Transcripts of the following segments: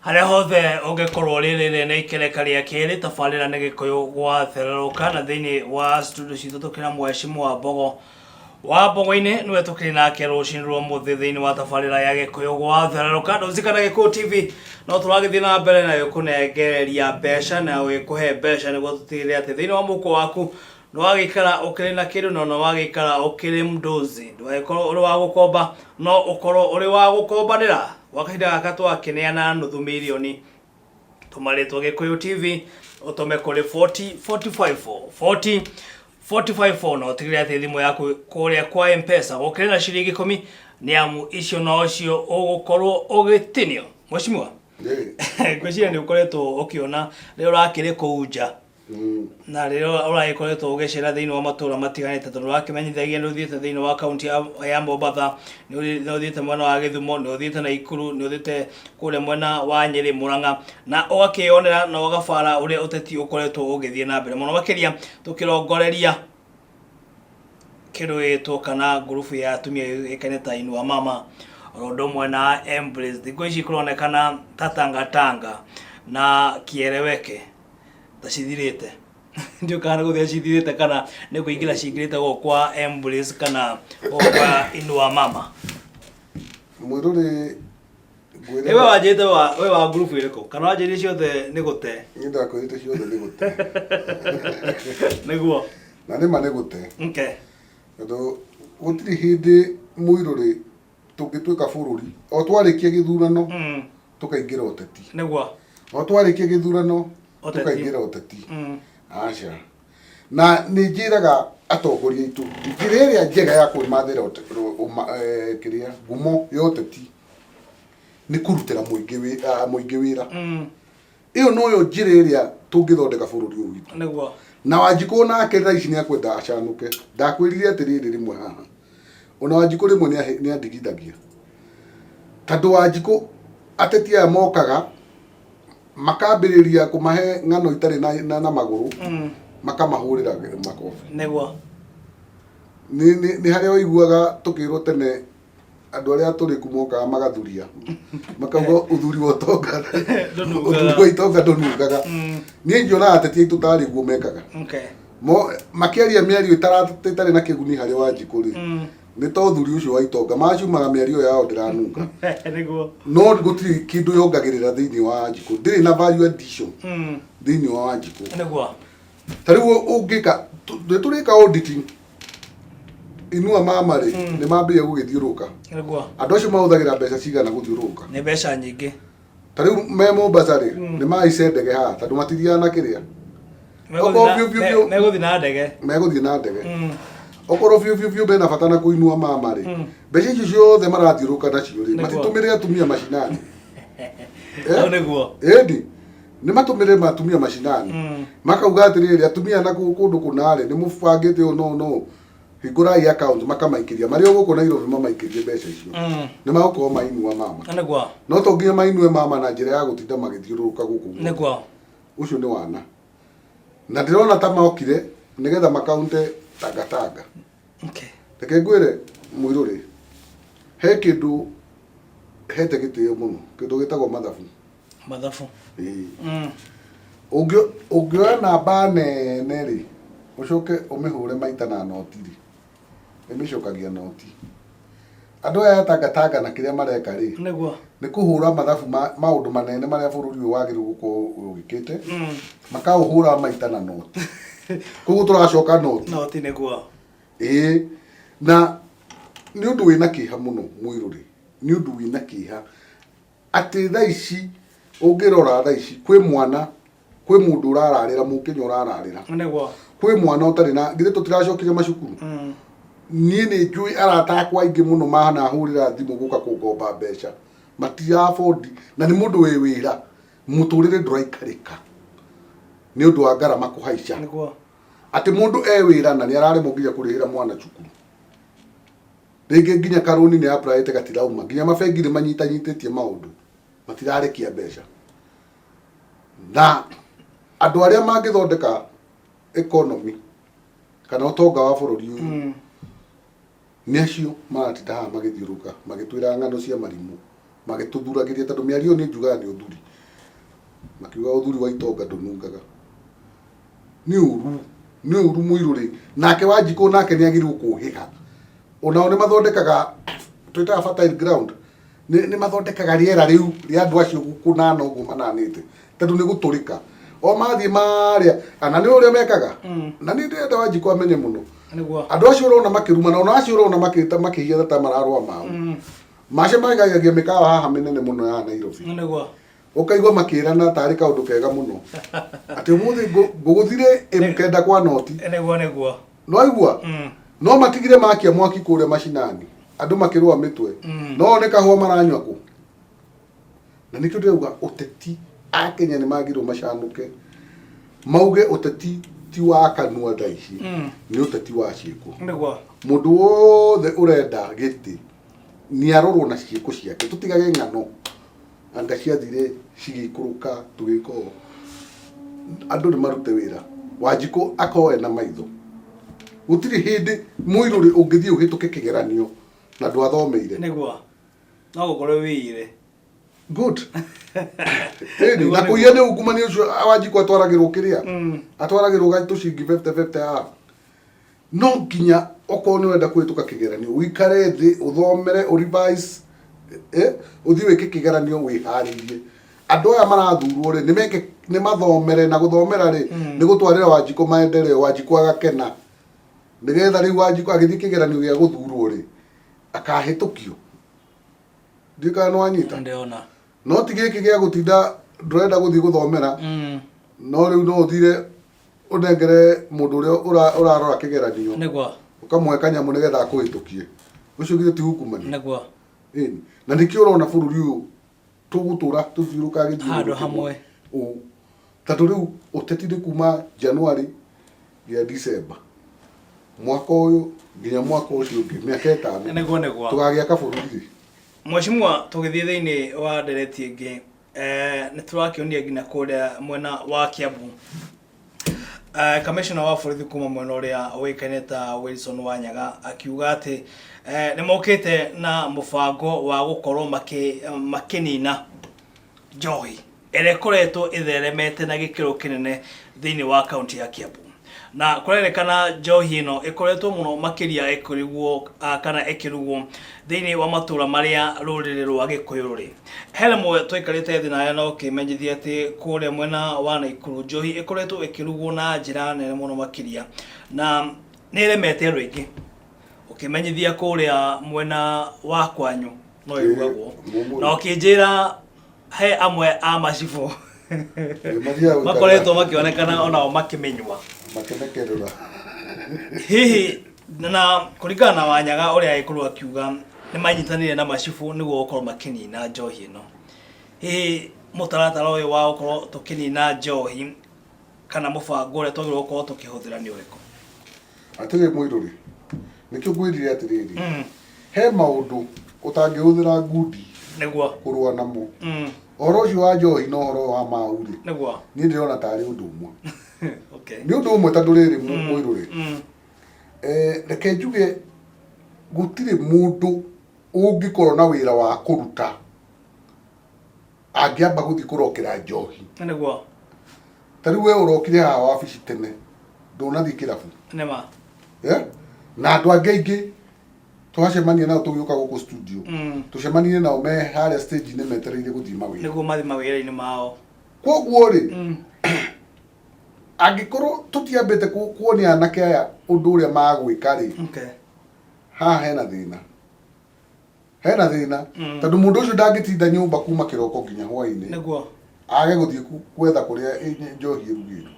Harĩa hothe ũngĩkorwo rĩrĩ nĩ ikereka rĩa kerĩ tabarĩra nĩ Gĩkũyũ gwathererũka na thĩinĩ wa studio citũ tũkĩrĩ na mheshimiwa Mbogo wa Mbogo-inĩ nĩwe tũkĩrĩ nake rũcinĩ rwa ũmũthĩ thĩinĩ wa tabarĩra ya Gĩkũyũ gwathererũka. Ndũcika na Gĩkũyũ TV no tũragĩthiĩ na mbere na gĩkũnengereria mbeca na gĩkũhe mbeca nĩguo tũtigĩrĩre atĩ thĩinĩ wa mũhuko waku Nĩwagĩikara ũkĩrĩ na kĩndũ na nĩwagĩikara ũkĩrĩ mdozi. Ndũgagĩkorwo ũrĩ wa gũkomba, no ũkorwo ũrĩ wa gũkombanĩra. Gwa kahinda gaka twakĩneana nuthu mirioni. Tũma rĩtwa Gĩkũyũ TV ũtũme kũrĩ 40 45 4. 40 45 4 na ũtigĩrĩre atĩ thimũ yaku kũrĩa kwa M-Pesa gũkĩrĩ na ciringi ikũmi nĩ amu icio nocio ũgũkorwo ũgĩtinio. Mheshimiwa, ngwĩciria nĩ ũkoretwo ũkĩona rĩrĩa ũrakĩrĩ kũu nja na rĩrĩa ũragĩkoretwo ũgĩcera thĩinĩ wa matũra matiganĩte tondũ wakĩmenyithagia nĩ ũthiĩte thĩinĩ wa kaunti ya, ya Mombatha nĩ ũthiĩte mwena wa Gĩthumo nĩ ũthiĩte Naikuru nĩ ũthiĩte kũrĩa mwena wa Nyĩrĩ Mũrang'a na ũgakĩyonera na ũgabara ũrĩa ũteti ũkoretwo ũgĩthiĩ na mbere mũno makĩria tũkĩrongoreria kĩndũ gĩgĩtwo kana ngurubu ya atumia yũĩkaine ta Inua Mama oro ũndũ ũmwe na Embrace thikũ ici kũronekana ta Tanga Tanga na Kieleweke ta cithirĩte ndiũ kana nĩ gũthira cithirĩte kana nĩ kũingĩra cingĩrĩte gũkũ kwa Embrace kana gũkũ kwa Inua Mama. Mwĩrorĩ ngwĩre. Ĩ we wanjĩrĩte wa we wa ngurubu ĩrĩkũ kana wanjĩrire ciothe nĩ gũte? Niĩ ndakwĩrĩte ciothe nĩ gũte. Nĩguo. Na nĩ ma nĩ gũte. Okay. Tondũ gũtirĩ hĩndĩ mũirũrĩ tũngĩtuĩka bũrũri o twarĩkia gĩthurano tũkaingĩra ũteti. Nĩguo. O twarĩkia gĩthurano Ũteti. tũkaingĩra ũteti. Aca. Na nĩ njĩraga atongoria aitũ njĩra ĩrĩa njega ya kwĩmathĩra kĩrĩa ngumo ya ũteti nĩ kũrutĩra mũingĩ wĩra. Ĩyo noyo njĩra ĩrĩa tũngĩthondeka bũrũri ũyũ witũ. Nĩguo. Na Wanjikũ nake thaa ici nĩakwenda acanũke. Ndakwĩrire atĩrĩrĩ rĩmwe haha. Ona Wanjikũ rĩmwe nĩandigithagia. Tondũ Wanjikũ ateti aya mokaga makambĩrĩria kũmahe ng'ano itarĩ na, na, na magũrũ makamahũrĩra makobi. Nĩguo. Nĩ harĩa ũiguaga tũkĩrwo tene andũ arĩa atũrĩku mokaga magathuria makauga ũthuri wa ũtonga Ndũnungaga. ũthuri wa itonga ndũnungaga. Niĩ njionaga ateti aitũ tarĩ guo mekaga. Makĩaria mĩario ĩtarĩ na kĩguni harĩ Wanjikũ rĩ, nĩ ta ũthuri ũcio wa itonga macumaga mĩario yao ndĩranunga. Nĩguo. No gũtirĩ kĩndũ yongagĩrĩra thĩinĩ wa Wanjikũ, ndĩrĩ na value addition thĩinĩ wa Wanjikũ. Nĩguo. Ta rĩu ũngĩka nĩ tũrĩka auditing Inua Mama rĩ, nĩ mambĩrĩria gũgĩthiũrũrũka. Nĩguo. Andũ acio mahũthagĩra mbeca cigana gũthiũrũrũka? Nĩ mbeca nyingĩ. Ta rĩu me Mombasa rĩ, nĩ mahaice ndege haha tondũ matithiaga na kĩrĩa. Okorwo biũ biũ biũ Megũthiĩ na ndege. Megũthiĩ na ndege. Okorwo biũ biũ biũ mena bata na kũinua mama rĩ, mbeca icio ciothe marathiũrũrũka nacio rĩ, matitũmĩre atumia macinani. Hau nĩguo. Ĩndi nĩ matũmĩre atumia macinani. Makauga atĩrĩrĩ, atumia na kũndũ kũna rĩ, nĩ mũbangĩte ũũ no no hingũrai account makamaikĩria marĩ o gũkũ Nairobi mamaikĩrie mbeca icio. Nĩ magũkorwo mainua mama. Nĩguo. No to nginya mainue mama na njĩra ya gũtinda magĩthiũrũrũka gũkũ guothe. Nĩguo. Ũcio nĩ wana. Na ndĩrona ta mokire nĩgetha makaunte tangatanga. Reke ngwĩre mũirũrĩ, he kĩndũ hete gĩtĩo mũno, kĩndũ gĩtagwo mathabu. Mathabu. Ĩĩ. Ũngĩoya namba nene rĩ, ũcoke ũmĩhũre maita na noti rĩ, ĩmĩcokagia noti. Andũ aya a tangatanga na kĩrĩa mareka rĩ, Nĩguo. nĩ kũhũra mathabu ma maũndũ manene marĩa bũrũri ũyũ wagĩrĩirwo gũkorwo ũgĩkĩte, makaũhũra maita na noti. Koguo tũracoka noti. Noti nĩguo. Ĩĩ. Na nĩ ũndũ wĩna kĩeha mũno mũirũrĩ, nĩ ũndũ wĩna kĩeha atĩ thaa ici ũngĩrora thaa ici kwĩ mwana, kwĩ mũndũ ũrararĩra, mũkenya ũrararĩra. Nĩguo. Kwĩ mwana ũtarĩ na, githĩ tũtiracokire macukuru? Niĩ nĩ njũĩ arata akwa aingĩ mũno manahũrĩra thimũ gũka kũngomba mbeca, matira afford, na nĩ mũndũ wĩ wĩra, mũtũrĩre ndũraikarĩka nĩ ũndũ wa ngarama kũhaica. Nĩguo. Atĩ mũndũ e wĩra na nĩ araremwo nginya kũrĩhĩra mwana cukuru. Rĩngĩ nginya karũni nĩ applyĩte gatirauma, nginya mabengi nĩ manyitanyitĩtie maũndũ, matirarekia mbeca. Na andũ arĩa mangĩthondeka economy kana ũtonga wa bũrũri ũyũ nĩ acio maratinda haha magĩthiũrũrũka magĩtwĩra ng'ano cia marimũ, magĩtũthuragĩria, tondũ mĩario ĩyo niĩ njugaga nĩ ũthuri. Makiuga ũthuri wa itonga ndũnungaga. Nĩ ũru, nĩ ũru mũirũrĩ. Nake Wanjikũ nake nĩ agĩrĩirwo kũhĩga. Onao nĩ mathondekaga twĩtaga fertile ground. Nĩ mathondekaga rĩera rĩu rĩa andũ acio kũnana ũguo mananĩte. Tondũ nĩ gũtũrĩka. O mathiĩ marĩa, na nĩ ũrĩa mekaga. Na nĩ ndĩrenda Wanjikũ amenye mũno. Nĩguo. Andũ acio ũrona makĩrumana, ona acio ũrona makĩhiana ta mararũa mao. Macemanagia mĩkawa haha mĩnene mũno ya Nairobi. Nĩguo. Ũkaigua makĩrana tarĩ kaũndũ kega mũno. Atĩ ũmũthĩ ngũgũthire ĩmkenda kwa noti. Nĩguo nĩguo. Nĩwaigua? No matigire makia mwaki kũrĩa macinani. Andũ makĩrũa mĩtwe. No nĩ kahũa maranyua kũ? Na nĩkĩo ndĩrauga ũteti Akenya nĩ magĩrĩirwo macanũke. Mauge ũteti ti wa kanua thaa ici. Nĩ ũteti wa ciĩko. Nĩguo. Mũndũ wothe ũrenda gĩtĩ nĩ arorwo na ciĩko ciake. Tũtigage ng'ano. Anga ciathire cigĩikũrũka tũgĩka ũũ. Andũ nĩ marute wĩra. Wanjikũ akorwo ena maitho. Gũtirĩ hĩndĩ mũirũrĩ ũngĩthiĩ ũhĩtũke kĩgeranio na ndwathomeire. Nĩguo. No gũkorwo wĩire. Good. Ĩni, na kũiya nĩ ungumania ũcio Wanjikũ atwaragĩrwo kĩrĩa. Atwaragĩrwo ga tũcingi bebte bebte haha. No nginya okorwo nĩ ũrenda kũhĩtũka kĩgeranio ũikare thĩ ũthomere ũ revise eh, ũthiĩ wĩke kĩgeranio wĩharĩirie. Andũ aya marathurwo rĩ nĩ meke nĩ mathomere na gũthomera rĩ nĩ gũtwarĩra Wanjikũ maendeleo Wanjikũ agakena nĩgetha rĩu Wanjikũ agĩthiĩ kĩgeranio gĩa gũthurwo rĩ akahĩtũkio. Ndiũĩ kana nĩ wanyita. Ndĩrona. No ti gĩkĩ gĩa gũtinda ndũrenda gũthiĩ gũthomera no rĩu no ũthire ũnengere mũndũ ũrĩa ũrarora kĩgeranio Nĩguo. ũkamũhe kanyamũ nĩgetha akũhĩtũkie ũcio githĩ ti ungumania Nĩguo. Ĩni. Na nĩkĩo ũrona bũrũri ũyũ tũgũtũra tũthiũrũrũkaga gĩthiũrũrũko Handũ kĩmwe. hamwe. Ũũ. Tondũ rĩu ũteti nĩ kuma January nginya December mwaka ũyũ nginya mwaka ũcio ũngĩ mĩaka ĩtano Nĩguo nĩguo. tũgagĩaka bũrũri rĩ Mheshimiwa tũgĩthiĩ thĩinĩ wa ndereti ĩngĩ eh, nĩ tũrakĩonire nginya kũrĩa mwena wa Kiambu eh, kamishona wa borithi kuma mwena ũrĩa ũĩkaine ta Wilson Wanyaga akiuga atĩ eh, nĩ mokĩte na mũbango wa gũkorwo makĩnina njohi ĩrĩa ĩkoretwo ĩtheremete na gĩkĩro kĩnene thĩinĩ wa kaunti ya Kiambu. Na kũrerĩkana njohi ĩno ĩkoretwo mũno makĩria ĩkĩrugwo kana ĩkĩrugwo thĩinĩ wa matũra marĩa rũrĩrĩ rwa Gĩkũyũ rũrĩ. He rĩmwe twaikarĩte thĩ nawe na ũkĩmenyithia atĩ kũrĩa mwena wa Naikuru njohi ĩkoretwo ĩkĩrugwo na njĩra nene mũno makĩria na nĩ ĩremete andũ aingĩ. Ũkĩmenyithia kũrĩa mwena wa kwanyu no ĩrugagwo na ũkĩnjĩra he amwe a macibũ Mathiaga gũikara- makoretwo makĩonekana onao makĩmĩnyua makĩmekerera hihi na kũringana na wanyaga ũrĩa agĩkorwo akiuga nĩ manyitanĩire na macibũ nĩguo gũkorwo makĩnina njohi ĩno hihi mũtaratara ũyũ wa gũkorwo tũkĩnina njohi kana mũbango ũrĩa twagĩrĩirwo gũkorwo tũkĩhũthĩra nĩ ũrĩkũ Atĩrĩ mũirũrĩ, nĩkĩo ngwĩrire atĩrĩrĩ, he maũndũ ũtangĩhũthĩra ngundi Nĩguo. kũrũa namo. Ũhoro ũcio wa njohi na ũhoro wa mau rĩ, Nĩguo. niĩ ndĩrona tarĩ ũndũ ũmwe. Okay. Nĩ ũndũ ũmwe tondũ rĩrĩ mũirũrĩ, reke njuge gũtirĩ mũndũ ũngĩkorwo na wĩra wa kũruta angĩamba gũthiĩ kũrokera njohi Nĩguo. Ta rĩu we ũrokire haha wabici tene ndũnathiĩ kĩrabu Nĩma. Eh? Na andũ angĩ aingĩ twacemania nao tũgĩũka gũkũ studio tũcemanirie nao me harĩa stage-inĩ metereire gũthiĩ mawĩra Nĩguo mathiĩ mawĩra-inĩ mao. Koguo rĩ angĩkorwo tũtiambĩte kuonia anake aya ũndũ ũrĩa magwĩka rĩ haha hena thĩna hena thĩna tondũ mũndũ ũcio ndangĩtinda nyũmba kuma kĩroko nginya hwainĩ Nĩguo. age gũthiĩ gwetha kũrĩa njohi ĩrugĩtwo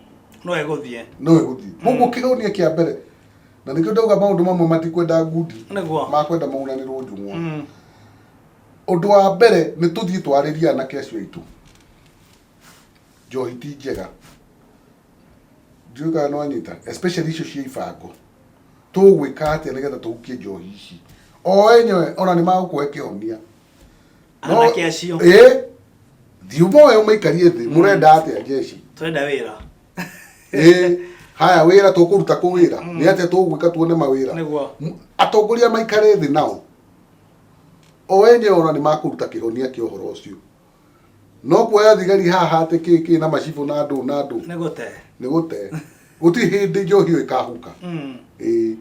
No ĩgũthiĩ. No ĩgũthiĩ koguo kĩhonia kĩa mbere na nĩkĩo ndauga maũndũ mamwe matikwenda ngundi Nĩguo. makwenda maunanĩrwo njũng'wa ũndũ wa mbere nĩ tũthiĩ twarĩrie anake acio aitũ njohi ti njega ndiũĩ kana nĩwanyita especially icio cia ibango tũgwĩka atĩa nĩgetha tũhukie njohi ici o enyewe ona nĩ magũkũhe kĩhonia Anake acio. Ĩ thiĩ ũmoe ũmaikarie thĩ mũrenda atĩa jeshi Twenda wĩra. Ĩ haya wĩra tũkũruta kũ wĩra nĩ atĩa tũgwĩka tuone mawĩra Nĩguo. Atongoria maikare thĩ nao o enyewe ona nĩ makũruta kĩhonia kĩa ũhoro ũcio. No kuoya thigari haha atĩ kĩ kĩ na macibũ na andũ na andũ. Nĩ gũte. Nĩ gũte. Gũtirĩ hĩndĩ njohi ĩyo ĩkahuka. Ĩĩ.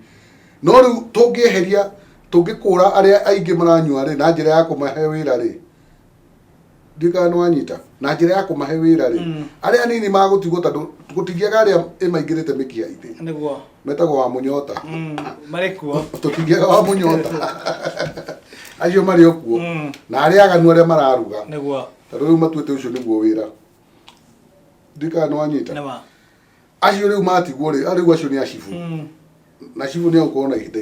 No rĩu tũngĩeheria tũngĩkũra arĩa aingĩ maranyua rĩ na njĩra ya kũmahe wĩra rĩ ndiũĩ kana nĩwanyita na njĩra ya kũmahe wĩra rĩ arĩa anini magũtigwo tondũ gũtingĩaga arĩa ĩmaingĩrĩte mĩkiha-inĩ Nĩguo. metagwo wa mũnyota Marĩ kuo. Tũtingĩaga wa mũnyota acio marĩ o kuo na arĩa aganu arĩa mararuga tondũ rĩu matuĩte ũcio nĩguo wĩra ndiũĩ kana nĩwanyita. Nĩma. Acio rĩu matigwo rĩ rĩu acio nĩ acibũ na cibũ nĩ agũkorwo na ihinda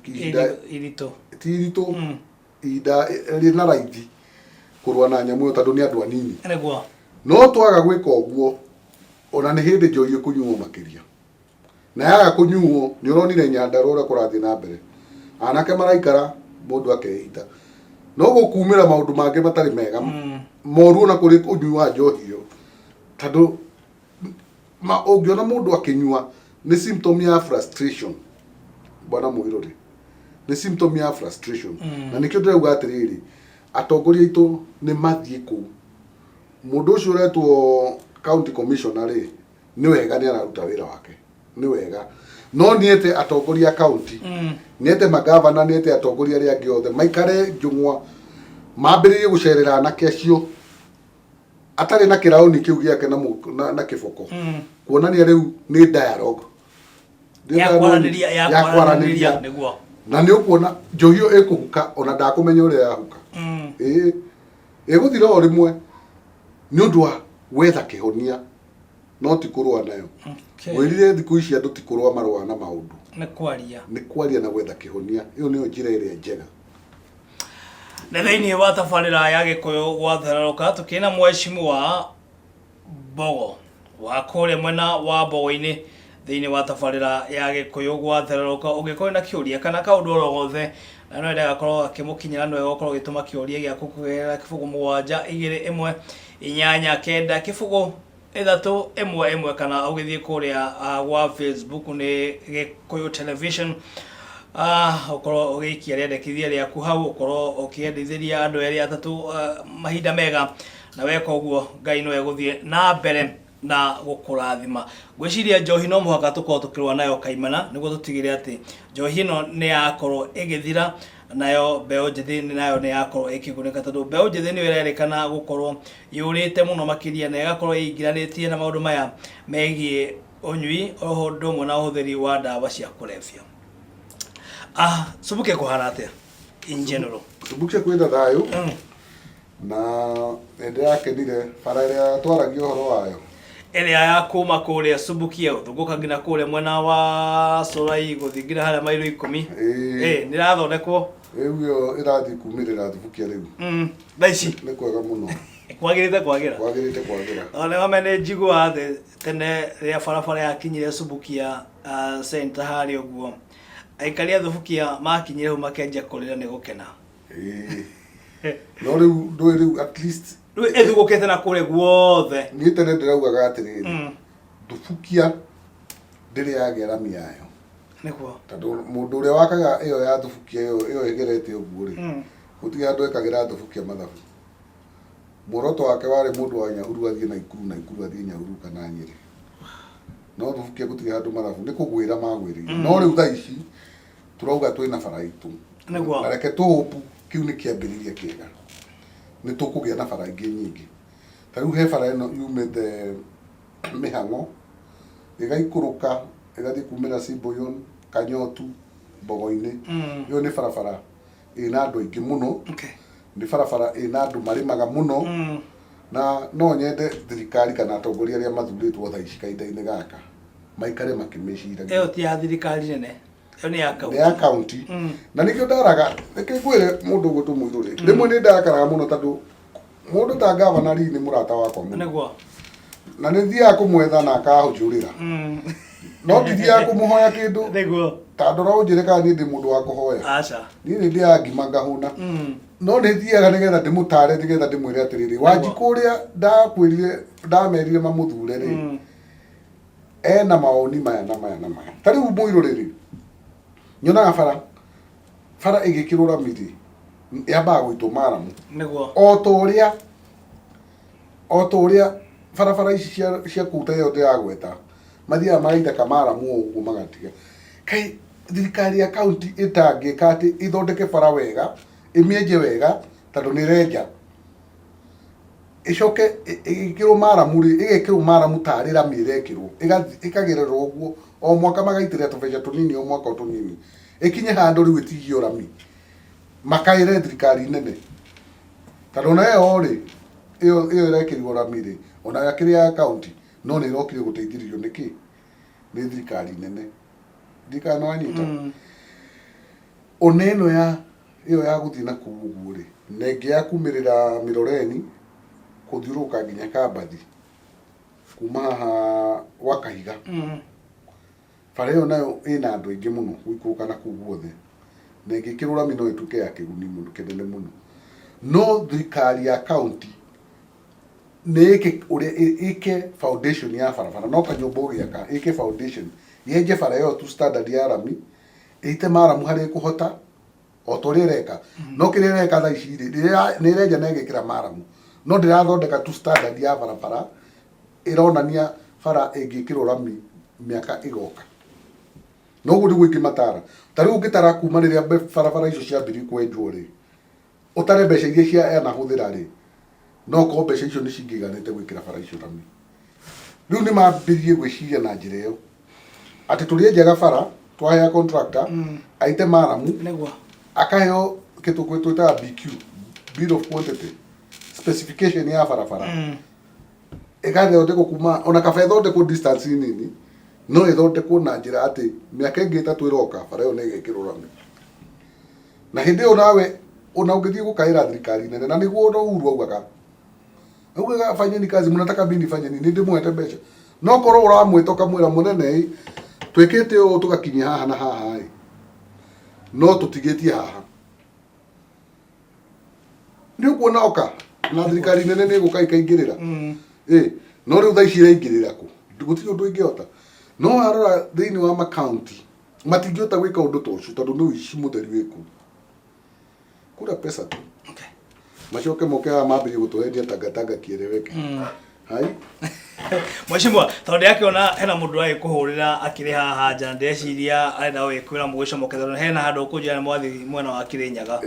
ihinda Iritũ. Ti iritũ ihinda rĩna raithi kũrũa na nyamũ ĩyo tondũ nĩ andũ anini. No twaga gwĩka ũguo ona nĩ hĩndĩ njohi ĩkũnyuo makĩria na yaga kũnyuo nĩ ũronire Nyandarua ũrĩa kũrathiĩ na mbere anake maraikara mũndũ akeita no gũkumĩra maũndũ mangĩ matarĩ mega moru ona kũrĩ ũnyui wa njohi ĩyo tondũ ma ũngĩona mũndũ akĩnyua nĩ symptom ya frustration bwana Mũirũrĩ nĩ symptom ya frustration na nĩkĩo ndĩrauga atĩrĩrĩ atongoria aitũ nĩ mathiĩ kũu mũndũ ũcio ũretwo county commissioner rĩ nĩ wega nĩ araruta wĩra wake nĩ wega no nĩete atongoria a county nĩete magavana nĩete atongoria arĩa angĩ othe maikare njũng'wa mambĩrĩrie gũcerera anake acio atarĩ na kĩraũni kĩu gĩake na, na, na kĩboko kuonania rĩu nĩ dialogue. Ya kwaranĩria ya ya kwaranĩria na nĩ ũkuona njohi ĩyo ĩkũhuka ona ndakũmenya ũrĩa yahuka. Ĩĩ ĩgũthira o rĩmwe nĩ ũndũ wa gwetha kĩhonia no ti kũrũa nayo. Ngwĩrire thikũ ici andũ ti kũrũa marũa na maũndũ. Nĩ kwaria. Nĩ kwaria na gwetha kĩhonia ĩyo nĩyo njĩra ĩrĩa njega. Nĩ thĩinĩ wa tabarĩra ya Gĩkũyũ gwathererũka tũkĩrĩ na mheshimiwa Mbogo wa kũrĩa mwena wa Mbogo-inĩ thĩinĩ wa tabarĩra ya Gĩkũyũ gwathererũka. Ũngĩkorwo na kĩũria kana kaũndũ oro gothe na no ende gakorwo gakĩmũkinyĩra no ũkorwo ũgĩtũma kĩũria gĩaku kũgerera 0 7 2 1 8 9 0 3 1 1 kana ũgĩthiĩ kũrĩa gwa Facebook nĩ Gĩkũyũ Television ũkorwo ũgĩikia rĩendekithia rĩaku hau ũkorwo ũkĩendithĩria andũ erĩ atatũ mahinda mega na weka ũguo Ngai no egũthiĩ na mbere na gũkũrathima. Ngwĩciria njohi no mũhaka tũkorwo tũkĩrũa nayo kaimana nĩguo tũtigĩrĩre atĩ njohi ĩno nĩ yakorwo ĩgĩthira nayo mbeũ njĩthĩ nayo nĩ yakorwo ĩkĩgunĩka tondũ mbeũ njĩthĩ nĩyo ĩrerĩkana gũkorwo yũrĩte mũno makĩria na ĩgakorwo ĩingĩranĩtie na maũndũ maya megiĩ ũnyui o ũndũ ũmwe na ũhũthĩri wa ndawa cia kũrebia. Subukia kũhana atĩa in general? Subukia kwĩna thayũ na nĩ ndĩrakenire bara ĩrĩa twaragia ũhoro wayo ĩrĩa ya kuma kũrĩa Subukia gũthungũka nginya kũrĩa mwena wa Sorai gũthiĩ nginya harĩa mairo 10. Ĩĩ. Ĩ nĩ ĩrathondekwo. Rĩu ĩyo ĩrathiĩ kumĩrĩra Thubukia rĩu. Thaa ici nĩ kwega mũno. Kwagĩrĩte kwagĩra. Kwagĩrĩte kwagĩra. Ona wame nĩ njiguaga atĩ tene rĩrĩa barabara yakinyire Subukia center harĩa ũguo aikari a Thubukia makinyire hau makĩanjia kũrĩra nĩ gũkena. Ĩĩ. No rĩu ndũĩ rĩu at least rĩu ĩthugũkĩte na kũrĩa guothe. Niĩ tene ndĩraugaga atĩrĩrĩ Thubukia ndĩrĩ yagĩa rami yayo. Tondũ mũndũ ũrĩa wakaga ĩyo ya Thubukia ĩyo ĩyo ĩgerete ũguo rĩ gũtirĩ handũ ekagĩra Thubukia mathabu. Muoroto wake warĩ mũndũ wa Nyahururu athiĩ Naikuru, Naikuru athiĩ Nyahururu kana Nyĩrĩ. No Thubukia gũtirĩ handũ mathabu nĩ kũgwĩra magwĩrĩire. No rĩu thaa ici tũrauga twĩna bara itũ. Na reke tũũpu kĩu nĩ kĩambĩrĩria kĩega. Nĩ tũkũgĩa na bara ingĩ nyingĩ. Ta rĩu he bara ĩno yumĩte Mĩhang'o ĩgaikũrũka ĩgathiĩ kumĩra Simboyon, Kanyotu, Mbogo-inĩ. Ĩyo nĩ barabara ĩna andũ aingĩ mũno. Nĩ barabara ĩna andũ marĩmaga mũno. Na no nyende thirikari kana atongoria arĩa mathurĩtwo thaa ici kahinda-inĩ gaka maikare makĩmĩciragia. Ĩyo ti ya thirikari nene. Ĩyo nĩ ya kaunti. Nĩ ya kaunti. Na nĩkĩo ndaraga, reke ngwĩre mũndũ ũguo tũmũirũrĩ. Rĩmwe nĩ ndakaraga mũno tondũ mũndũ ta gavana Lee nĩ mũrata wakwa mũno. Na nĩ thiaga kũmwetha na akahũnjũrĩra. No ndithiaga kũmũhoya kĩndũ. Ta ndora ũnjĩre kana niĩ ndĩ mũndũ wa kũhoya. Aca. Niĩ nĩ ndĩaga ngima ngahũna. No nĩ thiaga nĩgetha ndĩmũtare nĩgetha ndĩmwĩre atĩrĩrĩ, Wanjikũ ũrĩa ndakwĩrire ndamerire mamũthure rĩ, ena mawoni maya na maya na maya. Ta rĩu mũirũrĩri, nyonaga bara bara ĩgĩkĩrwo rami rĩ, Yambaga gũitwo maramu. Nĩguo. O ta ũrĩa barabara ici cia kũu ta ĩyo ndĩragweta, mathiaga magaita kamaramu o ũguo magatiga. Kaĩ thirikari ya kaunti ĩtangĩka atĩ ĩthondeke bara wega, ĩmĩenje wega, tondũ nĩ ĩrenja, ĩcoke ĩgĩkĩrwo maramu rĩ, ĩgekĩrwo maramu tarĩ rami ĩrekĩrwo, ĩkagererwo ũguo o mwaka, magaitĩrĩra tũbeca tũnini o mwaka o tũnini, ĩkinye handũ rĩu ĩtigio rami, makaĩre thirikari nene, tondũ ona ĩyo rĩ, ĩyo ĩrekĩrirwo rami rĩ, ona yakĩrĩ ya kaunti, no nĩ ĩrokire gũteithĩrĩrio nĩ kĩ? Nĩ thirikari nene. Ndirikana nĩ wanyita. Ona ĩno ya ĩyo ya gũthiĩ na kũu ũguo rĩ, na ĩngĩ ya kumĩrĩra Mĩroreni kũthiũrũrũka nginya Kambathi, kuma haha gwa Kahiga, bara ĩyo nayo ĩna andũ aingĩ mũno gũikũrũka na kũu guothe, na ĩngĩkĩrwo rami no ĩtuĩke ya kĩguni mũno kĩnene mũno. No thirikari ya kaunti nĩ ĩke ũrĩa ĩke foundation ya barabara, no kanyũmba ũgĩaka, ĩke foundation, yenje bara ĩyo to standard ya rami, ĩite maramu harĩa ĩkũhota, o ta ũrĩa ĩreka. No kĩrĩa ĩreka thaa ici rĩ, nĩ ĩrenja na ĩgekĩra maramu, no ndĩrathondeka tu standard ya barabara ĩronania bara ĩngĩkĩrwo rami mĩaka ĩgoka. Na ũguo nĩguo ingĩmatara. Ta rĩu ũngĩtara kuma rĩrĩa barabara icio ciambirie kwenjwo rĩ, ũtare mbeca iria cia yanahũthĩra rĩ, no korwo mbeca icio nĩ cingĩiganĩte gwĩkĩra bara icio rami. Rĩu nĩ mambĩrĩrie gwĩciria na njĩra ĩyo, atĩ tũrĩenjaga bara, twahea contractor aite maramu, akaheo kĩndũ twĩtaga BQ, bill of quantity, specification ya barabara, ĩgathondekwo kuma ona kaba ĩthondekwo distance nini, no ĩthondekwo na njĩra atĩ mĩaka ĩngĩ 3 ĩroka, bara ĩyo nĩ ĩgekĩrwo rami. Na hĩndĩ ĩyo nawe ona ũngĩthiĩ gũkaĩra thirikari nene, na nĩguo ona Uhuru augaga, "Fanyeni kazi, mnataka mimi nifanye nini? Ndĩmũhete mbeca." No korwo ũramwĩta ũkamwĩra, "Mũnene ĩ, twĩkĩte ũũ tũgakinyia haha na haha ĩ, no tũtigĩtie haha," nĩ ũkuona oka na thirikari nene nĩ ĩgũka ĩkaingĩrĩra. Ĩ no rĩu thaa ici ĩraingĩrĩra kũ? Gũtirĩ ũndũ ĩngĩhota. No warora thĩinĩ wa makaunti, matingĩhota gwĩka ũndũ ta ũcio, tondũ nĩ ũici mũtheri wĩ kũu, kura pesa tu. Macoke moke haha mambĩrĩrie gũtũhendia tangatanga kieleweke. Hai. Mheshimiwa, tondũ ndĩrakĩona hena mũndũ ũragĩkũhũrĩra akĩrĩ haha nja, ndĩreciria arenda gũgĩkwĩra mũgĩcomoke, tondũ hena handũ ũkũnjĩra nĩ mwathiĩ mwena wa Kĩrĩnyaga.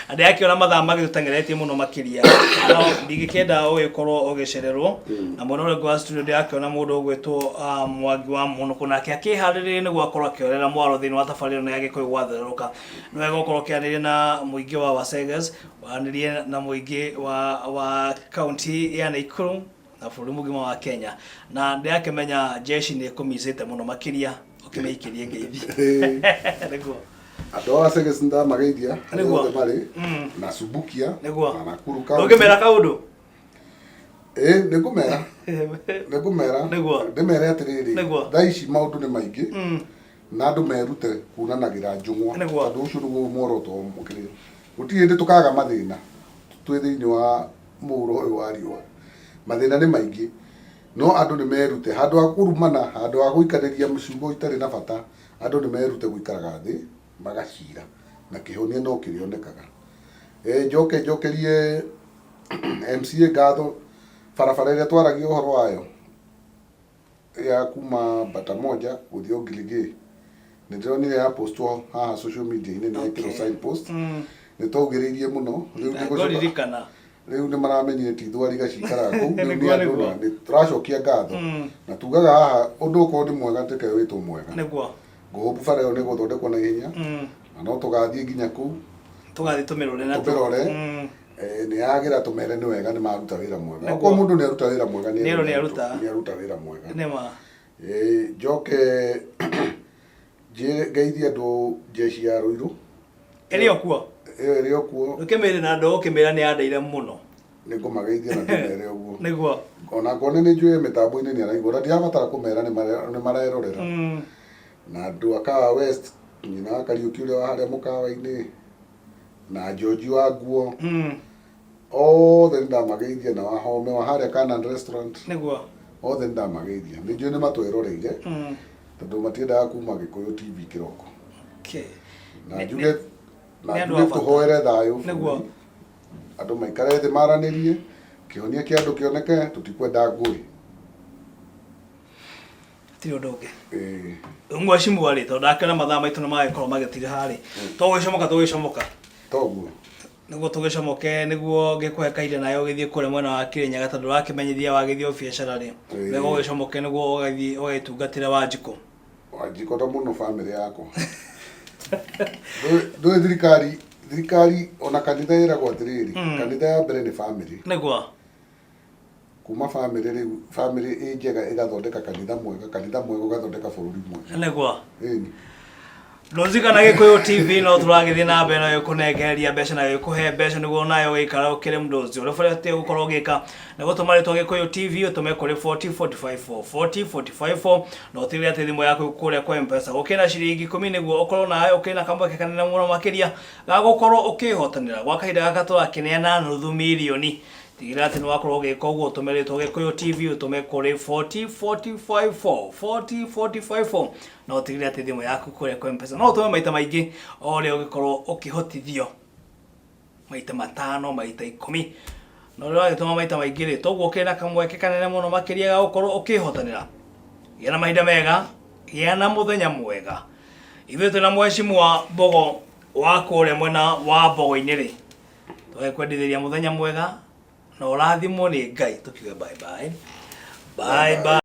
Na ndĩrakĩona mathaa magĩtũteng'eretie mũno makĩria, no ndingĩkĩenda ũgĩkorwo ũgĩcererwo. Na mwena ũrĩa ũngĩ wa studio ndĩrakĩona mũndũ ũgwĩtwo Mwangi wa Mũnũkũ, nake akĩharĩrĩria nĩguo akorwo akĩorera mwaro thĩinĩ wa tabarĩra ĩno ya Gĩkũyũ gwatherũrũka. Nĩ wega ũkorwo ũkĩaranĩria na mũingĩ wa Waseges, waranĩrie na mũingĩ wa kaunti ya Nakuru na bũrũri mũgima wa Kenya. Na ndĩrakĩmenya jeshi nĩ ĩkũmicĩte mũno makĩria, ũkĩmĩikĩrie ngeithi. Nĩguo. Andũ a Seges ndamageithia harĩa othe marĩ, na Subukia na Nakuru County. Ndũngĩmera kaũndũ? Ĩ, nĩngũmera. Ndĩmere atĩrĩrĩ, thaa ici maũndũ nĩ maingĩ, na andũ merute kunanagĩra njũng'wa, tondũ ũcio nĩguo muoroto kĩrĩa. Gũtirĩ hĩndĩ tũkaga mathĩna twĩ thĩinĩ wa mũhuro ũyũ wa riũa. Mathĩna nĩ maingĩ, no andũ nĩ merute handũ ha kũrumana, handũ ha gũikanĩria ciugo itarĩ na bata, andũ nĩ merute gũikaraga thĩ magacira, na kĩhonia no kĩrĩonekaga. Njoke njokerie MCA ngatho, barabara ĩrĩa twaragia ũhoro wayo ya kuma Bata Moja gũthiĩ Ogiligĩ, nĩ ndĩronire ya postwo haha social media-inĩ, nĩ yekĩrwo signpost. Nĩ twaugĩrĩirie mũno. Rĩu nĩ gũcoka Ngũririkana. Rĩu nĩ maramenyire ti thwariga cikaraga kũu, rĩu nĩ Nĩguo, andũ, na nĩ tũracokia ngatho, na tugaga haha ũndũ ũkorwo nĩ mwega reke wĩtwo mwega. Ngũhũbu bara ĩyo nĩ gũthondekwo na ihenya, na no tũgathiĩ nginya kũu. Tũgathiĩ tũmĩrore na Tũmĩrore. Nĩ yagĩra, tũmere nĩ wega, nĩ maruta wĩra mwega. Okorwo mũndũ nĩ aruta wĩra mwega, Nĩ erwo nĩ aruta. Nĩ aruta wĩra mwega. Nĩ ma. Njoke njĩre ngeithie andũ jeshi ya Ruiru. Ĩrĩ o kuo. Ĩyo ĩrĩ o kuo. Ũkĩmĩre na andũ, ũkĩmĩra nĩ yandeire mũno. Nĩ ngũmageithia na ndĩmere ũguo. Ona ngone nĩ njũĩ mĩtambo-inĩ nĩ araigua, na ndirabatara kũmera, nĩ marerorera. Na andũ a Kahawa West, nyina wa Kariũki ũrĩa wa harĩa mũkawa-inĩ, na George wa nguo, othe nĩ ndamageithia, na Wahome wa harĩa Canaan Restaurant. Othe nĩ ndamageithia, nĩ njũĩ nĩ matweroreire, tondũ matiendaga kuma Gĩkũyũ TV kĩroko. Na njuge Na Nĩ andũ njuge a bata. tũhoere thayũ Nĩguo. bũrũri. Andũ maikare thĩ maranĩrie, kĩhonia kĩa andũ kĩoneke, tũtikwenda ngũĩ. Hatirĩ ũndũ ũngĩ. Ĩĩ. Mheshimiwa rĩ, tondũ ndakĩona mathaa maitũ nĩ magĩkorwo magĩtira harĩ, tũgũgĩcomoka tũgĩcomoka. Toguo. Nĩguo tũgĩcomoke, nĩguo ngĩkũhe kahinda nawe ũgĩthiĩ kũrĩa mwena wa Kĩrĩnyaga, tondũ ũrakĩmenyithia wagĩthiĩ o biacara rĩ, Ĩĩ. wega ũgĩcomoke nĩguo ũgagĩthiĩ ũgagĩtungatĩre Wanjikũ. Wanjikũ ta mũno bamĩrĩ yakwa. Ndũĩ thirikari, thirikari ona kanitha ĩragwo atĩrĩrĩ, kanitha ya mbere nĩ bamĩrĩ. Nĩguo. Kuma bamĩrĩ rĩu, bamĩrĩ ĩ njega ĩgathondeka kanitha mwega, kanitha mwega ũgathondeka bũrũri mwega. Nĩguo. Ĩni. Rũzika na Gĩkũyũ TV no tũragĩthiĩ na mbere na gĩkũnengereria mbeca na gĩkũhe mbeca nĩguo nawe ũgĩikara ũkĩrĩ mũndũ ũcio. Ũrĩa ũbatiĩ gũkorwo ũgĩka nĩ gũtũma rĩtwa Gĩkũyũ TV ũtũme kũrĩ 40454 40454 na ũtigĩrĩre atĩ thimũ yaku kũrĩa kwa M-Pesa gũkĩrĩ na ciringi ikũmi nĩguo ũkorwo nawe ũkĩrĩ na kamweke kanene mũno makĩria ga gũkorwo ũkĩhotanĩra. Gwa kahinda gaka tũrakĩneana nuthu mirioni. Tigĩrĩra atĩ nĩ wakorwo ũgĩka ũguo ũtũme rĩtwa Gĩkũyũ TV ũtũme kũrĩ 40454 40454 na ũtigĩrĩre atĩ thimũ yaku kũrĩa kwa M-Pesa no ũtũme maita maingĩ o ũrĩa ũngĩkorwo ũkĩhotithio maita matano maita ikũmi na ũrĩa ũragĩtũma maita maingĩ rĩ toguo ũkĩrĩ na kamweke kanene mũno makĩria ga gũkorwo ũkĩhotanĩra. Gĩa na mahinda mega, gĩa na mũthenya mwega. Ithuĩ twĩna mheshimiwa Mbogo wa kũrĩa mwena wa Mbogo-inĩ rĩ, tũgagĩkwendithĩria mũthenya mwega na ũrathimwo nĩ Ngai, tũkiuge bye bye. Bye bye.